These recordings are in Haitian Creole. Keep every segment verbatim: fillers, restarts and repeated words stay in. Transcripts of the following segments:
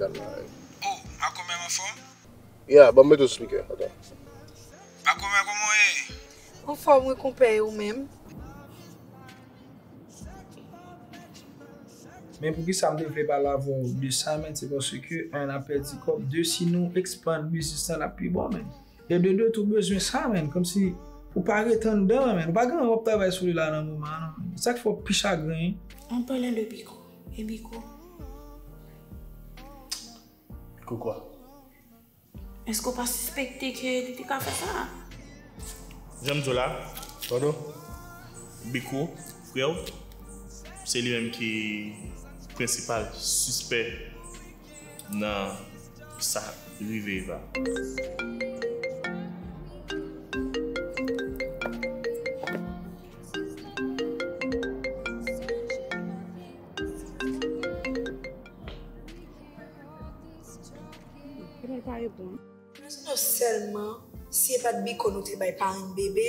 Oh, Makomè, anfòm? Ya, ban m mete w sou speaker, atann. Makomè, kòman w ye? Anfòm wi, konpè, e ou menm? Men poukisa m te vle pale avè w de sa, men, se paske, en, n ap pèdi kòb, de, si nou ekspann biznis lan, l ap pi bon, men. E de, de tou bezwen sa, men, kòmsi ou pa ret anndan, men, ou pa gen anyen w ap travay sou li la nan moman an, non, men. Sa k fè w pi chagren. En parlant de Biko, e Biko? Biko kwa? Èske w pa sispekte ke li te ka fè sa? Jan m di w la, Todo, Biko, frè w, se li menm ki prensipal sispè nan sa rive Eva. Epa l pa reponn. Imajinew sèlman si e pa t Biko nou te bay parenn bebe,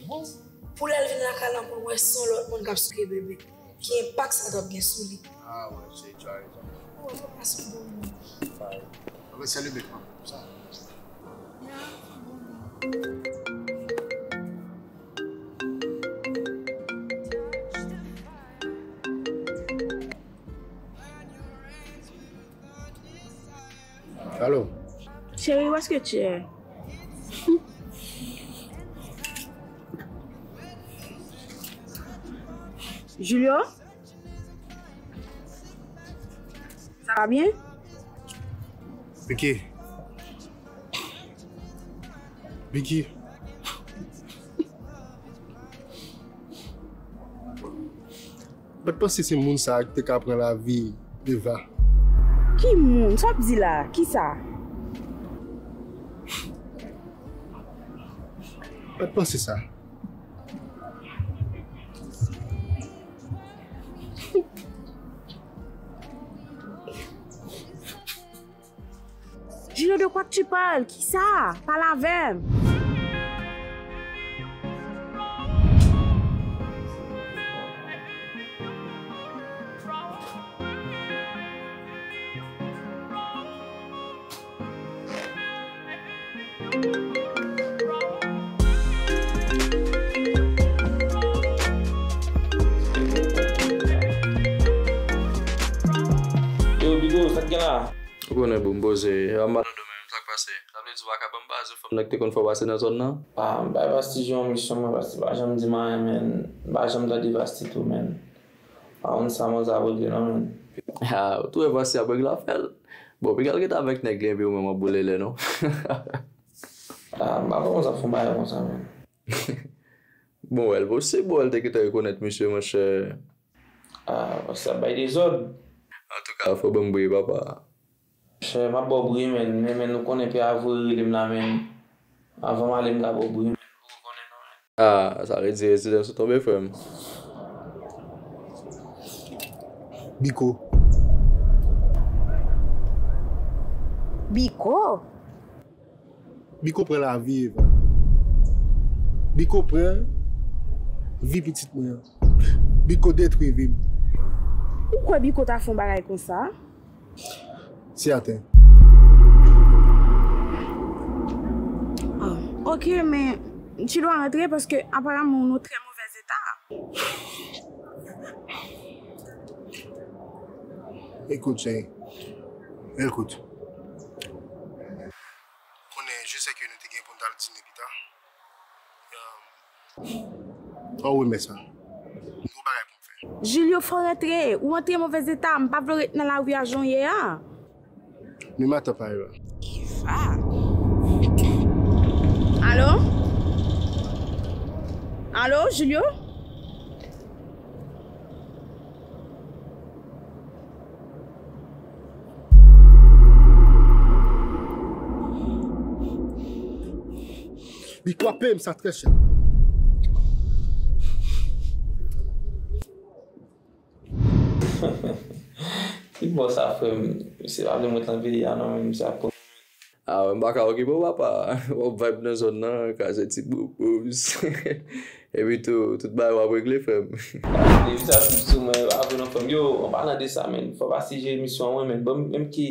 pou lè l vin lakay lan pou l wè se yon lòt moun k ap swive bebe. Ki enpak sa t ap gen sou li? Ah ouais, c'est, tu as raison. Ou wè, papa se yon bon moun. Papa, c'est le mec, man. Sa. Ya, se yon bon moun. Alo. Chérie, où est-ce que tu es? Julio? Ça va bien? Vicky. Vicky. M pa t panse se moun sa a ki te ka pran lavi Eva. Ki moun? Sa w ap di la? Kisa? M pa t panse sa. Julio, de quoi tu parles? Kisa? Pale avè m. Yo, Bigo, sa k gen la? Ou konnen, bro, m poze. Yo, m pa nan domèn, sa k pase? Sa vle di w pa ka ban m baze fanm nan ki te konn fè w pase nan zòn nan? Ah, m bay Vasti yon misyon, mwen, Vasti pa janm di m anyen, men. M pa janm tande Vasti tou, men. Pa konn sa manzè ap regle non, men. Ah, ou twouve Vasti ap regle afè l? Bon, piga l ret avèk nèg li, epi ou menm w ap boule lè, non? Ah, m pa kwè konsa fè yon bagay konsa, men. Bon, wè, l posib, wè, l te gentan rekonèt misye, monchè. Ah, Vasti ap bay dezòd. Antouka, fò w ban m bri, papa. Chè, m ap ba w bri, men, men, men nou konnen pè a voye rele m la, men. Avan m ale, m ka ba w bri, men. Ou konnen non, men. Ah, sa vle di rezidans ou tonbe, frè m. Biko. Biko? Biko pran lavi Eva. Biko pran vi pitit mwen an. Biko detwi vi m. Ou kwè Biko ta fè yon bagay konsa? Sèten. Ah, ok, men tu dois rentrer parce que apparemment ou nan très mauvais état. Écoute, chérie. Écoute. Konnen, je sais que nou te gen pou n t al dine pita. Euh, oh oui, men sa. Gwo bagay pou m fè. Julio, fò w rantre. Ou an très mauvais état. M pa vle w ret nan lari a jan w ye a. Men matant pa Eva. Eva? Alo? Alo, Julio? Li kwape m, sa trè chè. Ki bò sa, frè m? Misye pa vle m ret nan peyi a non, men misye ap pran. Ah, m pa ka okipe w, papa. W ap vibe nan zòn nan, kraze ti boubous. Epi tou, tout bagay w ap regle, frè m. Depi sa sou mwen, yo, apre nan fè m. Yo, an palan de sa, menn, fò pa sijè emisyon an, mwen, menn. Bon, menm ki,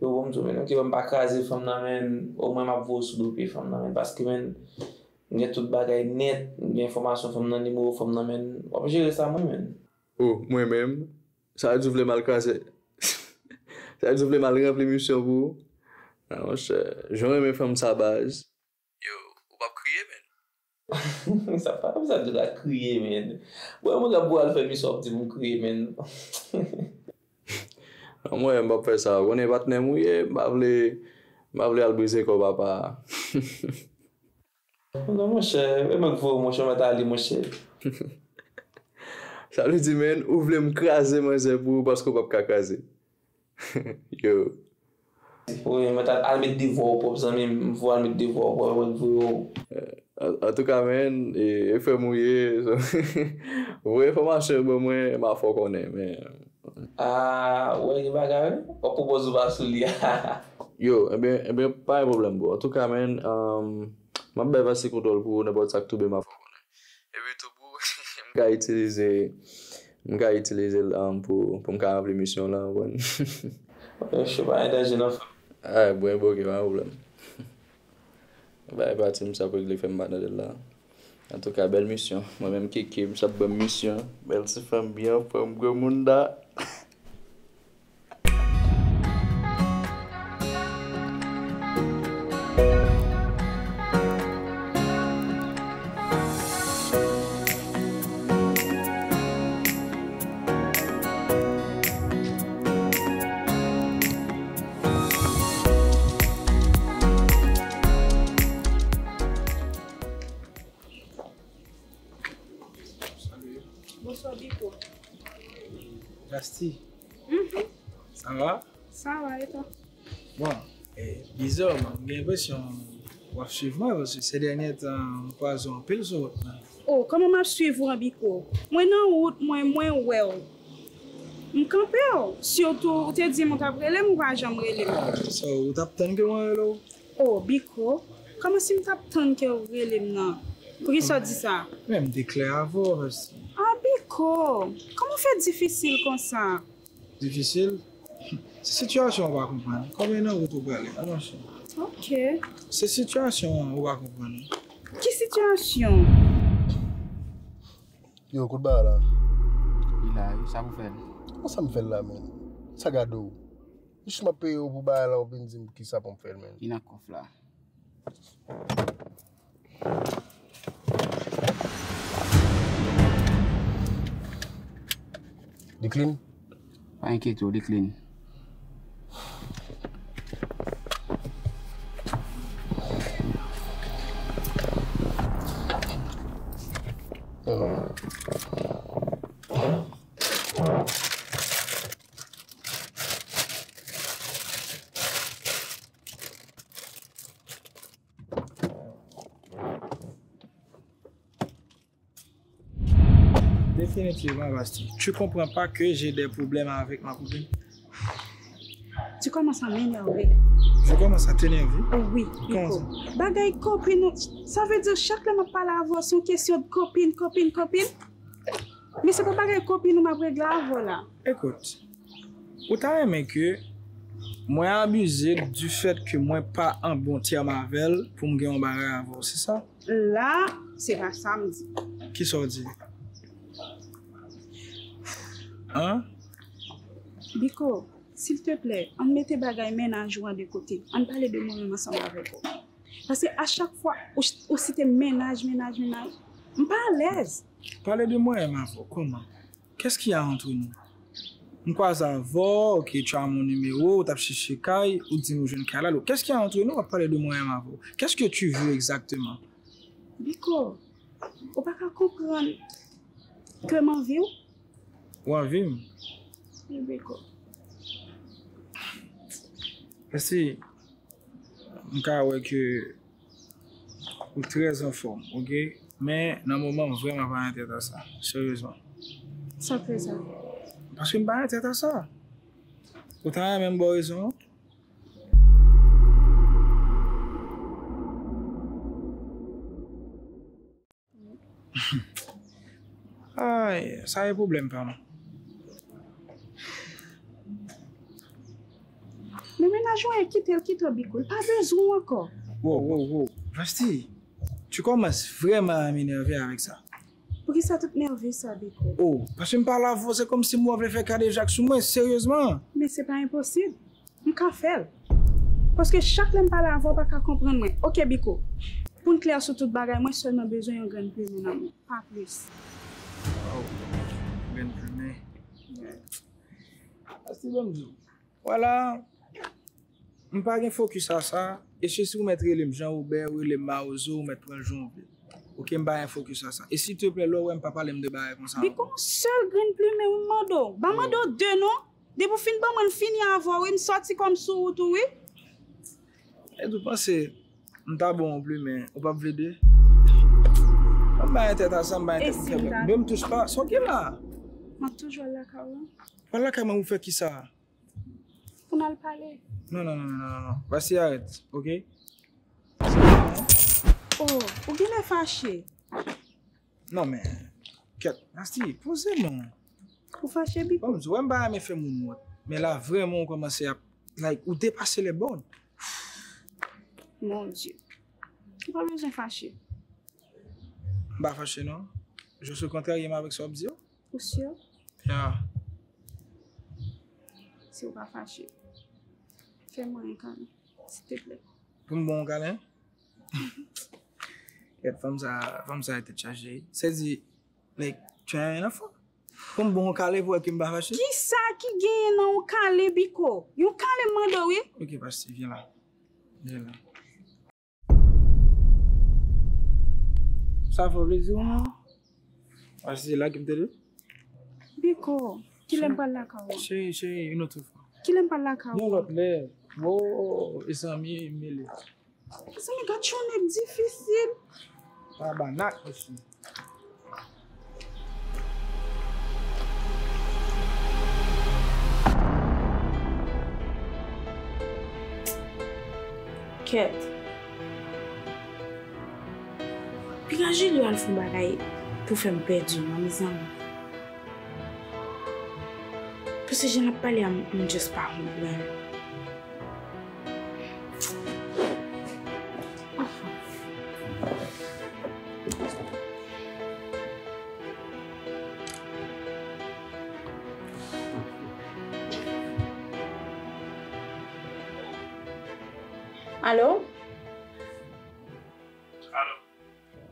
yo, bon, m di w, menn, ok, bon, m pa kraze fanm nan, menn. Omwen m ap voye w sou do pye fanm nan, menn. Paske, menn, m gen tout bagay nèt, m gen enfòmasyon fanm nan, nimewo fanm nan, menn. W ap jere sa, mwen, menn. Oh, mwen menm? Sa vle di w vle m al kraze. Sa vle di w vle m al ranpli misyon pou ou? Ah, monchè, jan w renmen fanm sa, baz. Yo, ou p ap kriye, menn. Sa pa, sa di w ka kriye, menn. Bon, mwen ka pou al fè misyon, w ap di m kriye, menn. Non, mwen, m p ap fè sa. Ou konnen patnè m ou ye, m pa vle, m pa vle al brize kò papa. Non, monchè, e mwen k voye w, monchè, mwen ta ale, monchè. Sa vle di, menn, ou vle m kraze manzè pou ou paske w p ap ka kraze. Yo. Wi, mwen ta al met devwa w pwòp, zanmi m, m voye al met devwa w pwòp, e mwen k voye w. An, antouka, menn, e, e frè m ou ye, so, voye enfòmasyon yo ban mwen, m a fè w konnen, men. Ah, w wè gen bagay, wi. W ap pwopoze w pa sou li a. Yo, ebyen, ebyen, pa gen pwoblèm, bro. Antouka, menn, um, m ap bay Vasti kontwòl pou ou, nenpòt sa k tonbe, m a fè w konnen. Epi tou, bro, m ka itilize, m ka itilize l, um, pou, pou m ka ranpli misyon lan, w konprann? Yo, cho pa gen danje, non, frè m. Ah, bon, bon, ok, pa gen pwoblèm. Bay pati, misye ap regle fè m pa tande l la. Antouka, bèl misyon. Mwen menm, Keke, misye ap ban m misyon. Bèl ti fanm byen anfòm, granmoun da. Bonswa, Biko. Vasti. Mhm. Sa va? Sa va, e twa? Bon, e, bizarman, m gen enpresyon w ap swiv mwen, paske se dènye tan m kwaze w anpil sou wout lan. Oh, kòman m ap swiv ou an, Biko? Mwen nan wout mwen, mwen wè w. M kanpe w. Sitou, ou te di m ou t ap rele m, ou pa janm rele m. So, ou t ap tann ke mwen rele w? Oh, Biko, kòman si m t ap tann ke w rele m nan? Poukisa w di sa? Men m te klè avè w, Vasti. Ah, Biko, kòman w fè difisil konsa? Difisil? Se sitiyasyon an ou pa konprann. Kòm e nan wout ou prale, a monchè. Ok. Se sitiyasyon an ou pa konprann. Ki sitiyasyon? Yo, kote bagay la? Li la, wi, sa pou fè l. Konsa m fè l la, menn. Sa gade w. Mich m ap peye w pou bagay la, w vin di m kisa pou m fè l, menn. Li nan kòf la. Li clean? Pa enkyete w, li clean. Définitivement, Vasti. Tu comprends pas que j'ai des problèmes avec ma copine? Tu commences à m'énerver. Je commence à t'énerver? Oh oui, Biko. Comment ça? Bagay kopin ou, sa vle di chak lè m ap pale avè w, se yon kesyon de kopin, kopin, kopin. Men se pa bagay kopin ou m ap regle avè w la. Écoute, ou ta renmen ke mwen abize du fait ke mwen pa an bon tèm avè l pou m gen yon bagay avè w, se sa? La, se pa sa m di. Kisa w di? Hein? Biko, silteplè, ann mete bagay mennaj ou an de kote. Ann pale de mwen menm ansanm avèk ou. Paske a chak fwa ou, ou site mennaj, mennaj, mennaj, m pa alèz. Pale de mwen menm avè w, kòman? Qu'est-ce qu'il y a entre nous? M kwaze avè w, ok, tu as mon numéro, ou t ap chèche kay, ou di m ou jwenn kay la, donc, qu'est-ce qu'il y a entre nous? W ap pale de mwen menm avè w. Qu'est-ce que tu veux exactement? Biko, ou pa ka konprann ke m anvi w? Ou anvi m? Wi, Biko. Mèsi. M ka wè ke ou trè anfòm, ok? Men nan moman, m vrèman pa nan tèt a sa. Seryezman. Sa k fè sa? Paske m pa nan tèt a sa. Ou ta renmen m ba w rezon an? Ay, sa e pwoblèm pa m. Men mennaj ou an, kite l, kite w, Biko. L pa bezwen w ankò. Wo, wo, wo. Vasti, tu commences vraiment à m'énerver avec ça. Poukisa tout nève sa, Biko? Oh, paske m pale avè w, se kòmsi m wè w vle fè kadejak sou mwen, seryezman. Men se pa enposib. M ka fè l. Paske chak lè m pale avè w, w pa ka konprann mwen. Oke, Biko. Pou n klè sou tout bagay, mwen sèlman bezwen yon grenn plimen nan men, pa plis. Oh, grenn plimen. Vasti, ban m di w. Vwala, m pa gen fokis a sa. E se si w mèt rele m Jean Robert, w rele m Mawozo, w mèt pran l jan w vle. Oke, m pa gen fokis a sa. E silteplè, lè w wè m pa pale m de bagay konsa ankò. Biko, yon sèl grenn plimen wi m mande w. M pa mande w de non. Depi w fin ban mwen, m fini avè w wi, m sòti kòm sou wout ou wi. E tou panse, m ta ba w yon plimen, ou p ap vle de? Ban m bay tèt a sa, m bay tèt m fè. De m touche pa. Sa w gen la? M ap toujou al lakay ou. Al lakay mwen pou fè kisa? Pou n al pale. Non, non, non, non, non, non. Vasti, arèt, oke? Oh, ou genlè fache. Non, men, kèt, Vasti, poze non. Ou fache, Biko? Bon, m di w, m pa renmen fè moun wont. Men la, vrèman, ou kòmanse ap, like, ou depase lè bòn. Mon Dieu. Ou pa bezwen fache. M pa fache, non. Je suis contrarié avèk sa w ap di yo. Ou sûr? Ya. Si w pa fache, fè mwen yon kalen, silteplè. Pou m ba w yon kalen? Kèt, fanm sa, fanm sa tèt chaje. Sèdi, like, tu as un enfant? Pou m ba w yon kalen pou wè ke m pa fache? Kisa ki genyen nan yon kalen, Biko? Yon kalen m mande w wi. Oke, Vasti, vyen la. Vyen la. Sa fè w plezi w non? Vasti, se la ke m te di. Biko, kilè m pral lakay ou? Cheri, cheri, une autre fois. Kilè m pral lakay ou? Yon lòt lè. Wo, e zanmi mele. Zanmi, gad jounen difisil. Tabanak, mesye. Kèt. Piga Julio al fè yon bagay pou fè m pèdi non, mezanmi. Paske jan l ap pale a, m, m just pa konprann. Alo? Alo?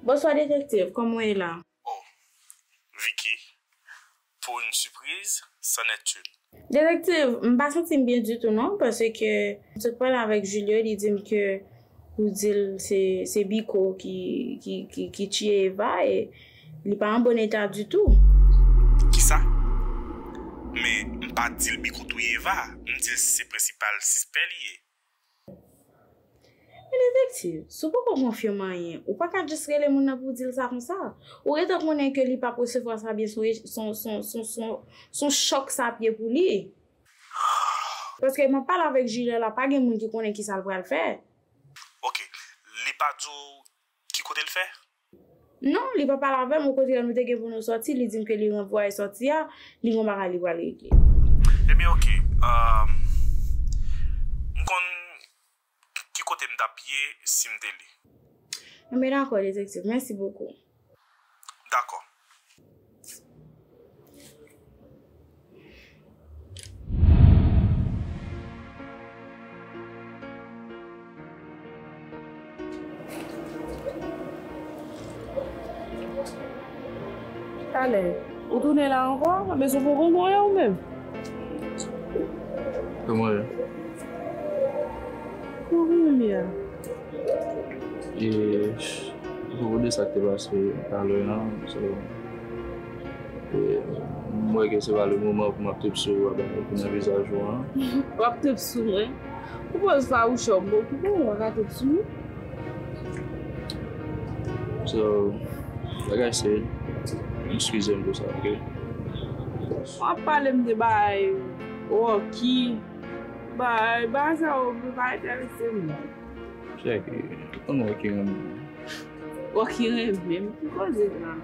Bonswa, detektiv. Kòman w ye la? Oh, Vicky, pour une surprise, c'en est une. Detektiv, m pa santi m byen ditou non, paske m sot pale avèk Julio, li di m ke ou di l se, se Biko ki, ki, ki, ki tiye Eva e li pa an bon eta ditou. Kisa? Men m pa di l Biko touye Eva, m di l se prensipal sispè li ye. Men detektiv, si w poko konfime anyen, ou pa ka jis rele moun nan pou w di l sa konsa. Ou gentan konnen ke li p ap resevwa sa byen, se yon, se yon, se yon, se yon, se yon chòk sa ap ye pou li. Paske m ap pale avèk Julio la, pa gen moun ki konnen kisa l pral fè. Oke, li pa di w ki kote l fè? Non, li pa pale avè m, okontrè, nou te gen pou nou sòti, li di m ke li ranvwaye sòti a, li gon bagay li pral regle. Ebyen, oke. Um, m konn ki kote m t ap ye si m te li. Enben, dakò, detektiv. Mèsi bokou. Dakò. Talè, ou tounen la ankò? Mezon poko mwen ou menm? Kòman ye? Kòman ye a? E, pwopo de sa k te pase talè a, so, e, m wè ke se pa le moman pou m ap trip sou ou a, pou nan vizaj ou an. W ap trip sou mwen? Ou poz fawouchè w, m okipe w, w ka trip sou mwen. So, like I said, eskize m pou sa, oke? W ap pale m de bagay Rocky, bagay, bagay sa yo, pa enterese m non. Chèke, ou konn wè ki renmen. Rocky renmen m. Ki koze la?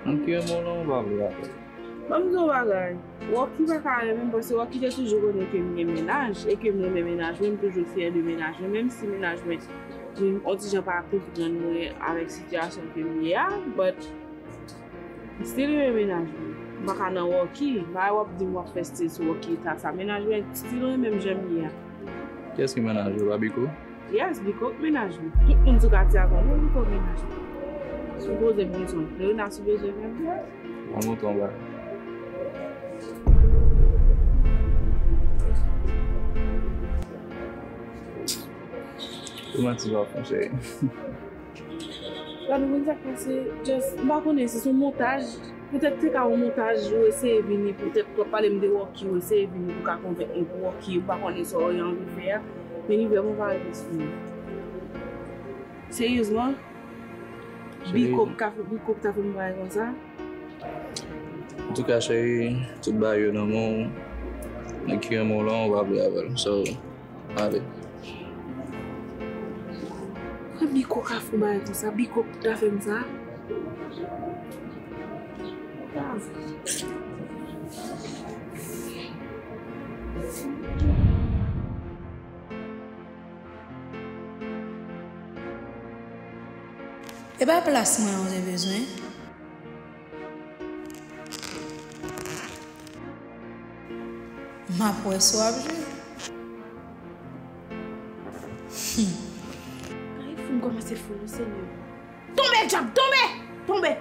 Moun ki renmen w lan, ou pa vle avè l. Ban m di w yon bagay. Rocky pa ka renmen m, paske Rocky te toujou konnen ke m gen mennaj, e ke m renmen mennaj mwen, m toujou fyè de mennaj mwen, menm si mennaj mwen, m, on ti jan pa konprann mwen avèk sitiyasyon ke m ye a, but m still renmen mennaj mwen. M pa ka nan Rocky, bagay w ap di m w ap fè still sou Rocky eta sa. Mennaj mwen still renmen m jan m ye a. Kiyès ki mennaj ou, pa Biko? Yes, Biko k mennaj mwen. Tout moun sou katye a konnen Biko k mennaj mwen. Si w poze m kesyon, Leona, si w bezwen mennaj mwen. Mwen montre w yon bagay. Ou manti w ap fè, cheri. Gade, ou konn sa k pase, just, m pa konnen si se yon montaj, petèt se ka yon montaj, ou eseye vini, petèt w ap pale m de Rocky, ou eseye vini pou ka konvenk mwen pou Rocky, ou pa konnen sa w anvi fè a, men li vrèman pa rete sou mwen. Seryezman, Biko k ka fè, Biko k ta fè m bagay konsa. Antouka, cheri, tout bagay yo nan men w, nèg ki renmen w lan, ou pa vle avè l. So, ale. Kòman Biko ka fè yon bagay konsa? Biko ta fè m sa? E pa plas mwen an w te bezwen? M ap wè si w ap jwe. Hmm. Ay, fou m kòmanse fou, wi, Senyè. Tonbe, dyab, tonbe! Tonbe!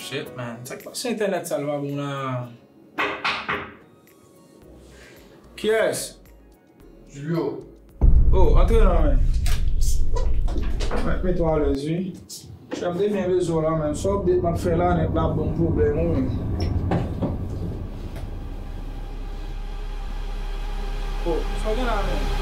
Shit, man. Sa k pase entènèt sa l pa bon la? Kiyès? Julio. Oh, antre nan men. Mèt mete w alèz, wi. Chèf de byen bezwen w la, men. Sa update m ap fè la, nèt la ap ban m pwoblèm, wi, men. Oh, sa w gen la, men?